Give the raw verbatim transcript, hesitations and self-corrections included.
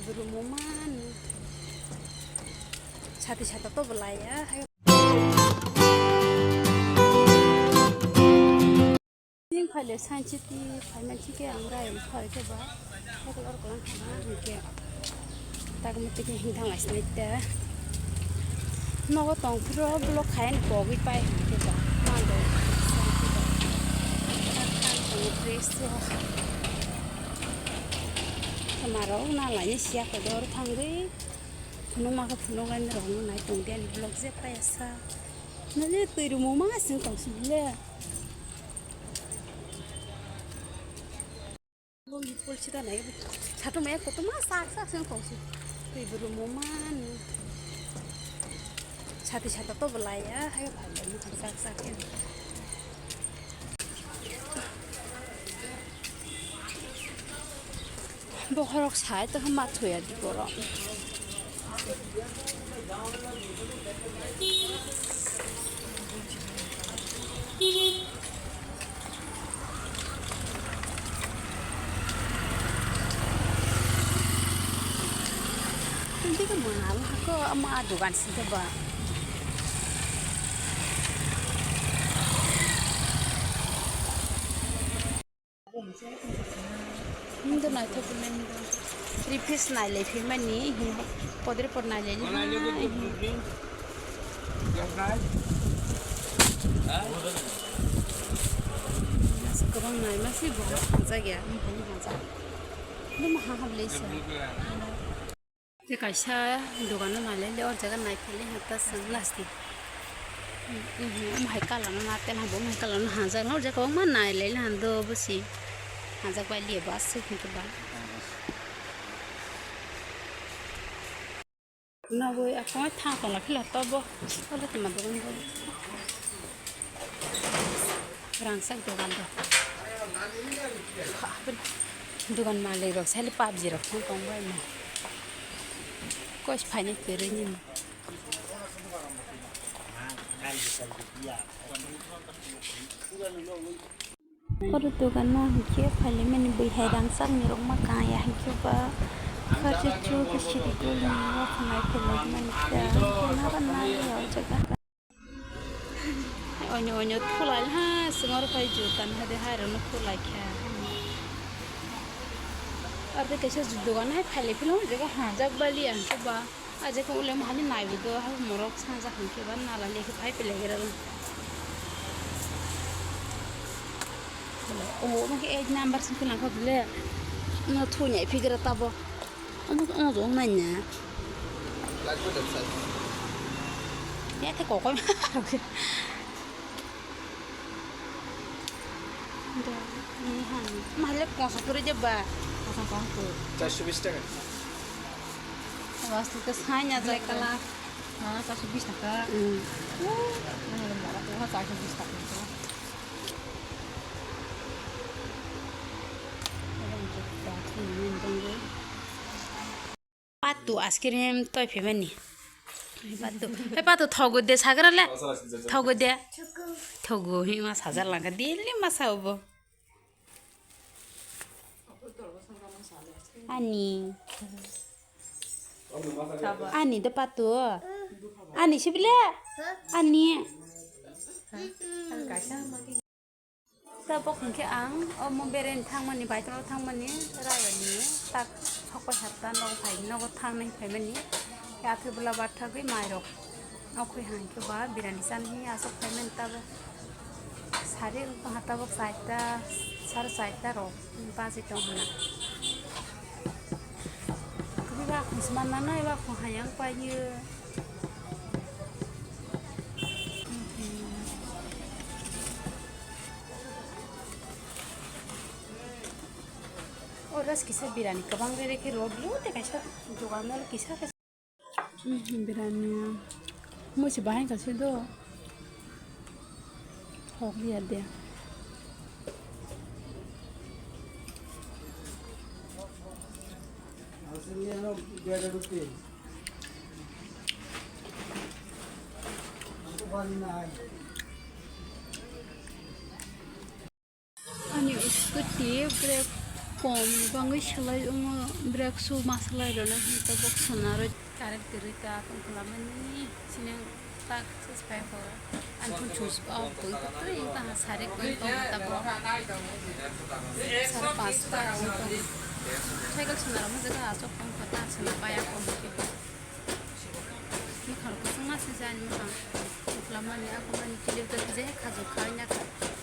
Rumo mani. Sati sata to belai ya. Sing phaile sainchiti phaiman chike ang rai phai ke ba. Ko lor ko thana ke. Tak mati ke hing thang lai snai ta. Nogo tong phiro block khayan pogwi pai hing ke ba. Mando. Dress yo. Kamaro na lai ni siya ko dor thangwi. Phunuk ma khe phunuk laini rok no nai tong dia ni vlog je paya sa. Nale twi rumo ma sing tong sing le. Bo ni pol sida nai. Satung ma koto ma sak sak sing tong sing. Twi rumo ma ni. Sati sata to belai ya. Hai phai ni sak sak ya. Bokhorok sai tongkha ma thuya di borok. Hindi ka mano hako ama dukan sida ba. Nung do naithok nai do. Three piece nai lai phi mani hi podre pod nai lai li ha hi. Kwbang nai ma se bo hajak ya, bo hajak. Bo ma ha hap lai sa. Tei kaisa dogano nailele o jaga naipheli hata chwng lastik. Omo hai colour no natel habo omo hai colour no hanjak no o jaga kwbangma nailele hando bosi hanjak bai liya bo aswk hwnkhe ba. Nogwi akwai thang tongla phila tobo. Obo tongma dogan bo. Rangchak dogan rok. Dogan malik rok sali pabji rok phone tong bai mo. Kos phaini kwrwi ni. Oro dogan no hinkhe phaile mani bui hai rangchak ni rok ma kaya hinkhe ba thirty two ke sidi dul ni wathang nai philai mani kha hinkhe naba nai o jaga. Onyo onyo thulai ha singor phai juta no hade hai rok no thulai kha. Aro tei kaisa dogan hai phaile phila o jaga hanjak bali ang khe ba. Aje ko ulem hani naibu do ha morok sanja hwnkhe ba nala lekhe phai pele gira. O mo ke eight number sin philang kha bile. No thu nyai phigra tabo. Omo omo jong nai na. Ya te kokoi. Mahalek kongsa kwrwi de ba. Kosong kong kwrwi. Charso bis taka. Bas tu ke sanya black color. Ha, charso bis taka. Hmm. Mahalek bara tu ha charso bis taka. Patu ice cream toi phaimani. Patu. He patu thogo de sagra le. Thogo de. Thogo hi ma sajar langka daily ma sao bo. Ani. Ani de patu. Ani sibile. Ani. Tabok hwnkhe ang omo bereni thangmani, bike rok thangmani, rayoni tak sokpai hapta nogo phai, nogo thangnai phaimani. Khe atwi bwla bathagwi mairok okhoi hangkhe ba birani chani hwnwi aswk phaimani tabok. Sari wngtongkha tabok chaita, sare chaita rok baji tongkha na. Kwbwi ba khungsa manna nai ba khung hayang paio. O ras kisa birani kwbang rere khe rw blu tei kaisa dogan o kisa khe. Birani musi bahai kaisa do. Thok ya de. Ani scooty brake Kom bangwi swlai omo brake shoe ma swlai rwna hwn tabuk swnarwi. Current kwrwi ta tong khwlamani sini tak sis pai kho. Ang phone switch off koi kho twi ta sari koi tong kho tabuk. Sar pas ta tong kho. Cycle swna rwma jaga aswk tong kho ta swna baya kom khe. Mwkhang kusung ma sini ani mwkhang. Tong khwlamani ako mani kilir khe je khajok khai na kha.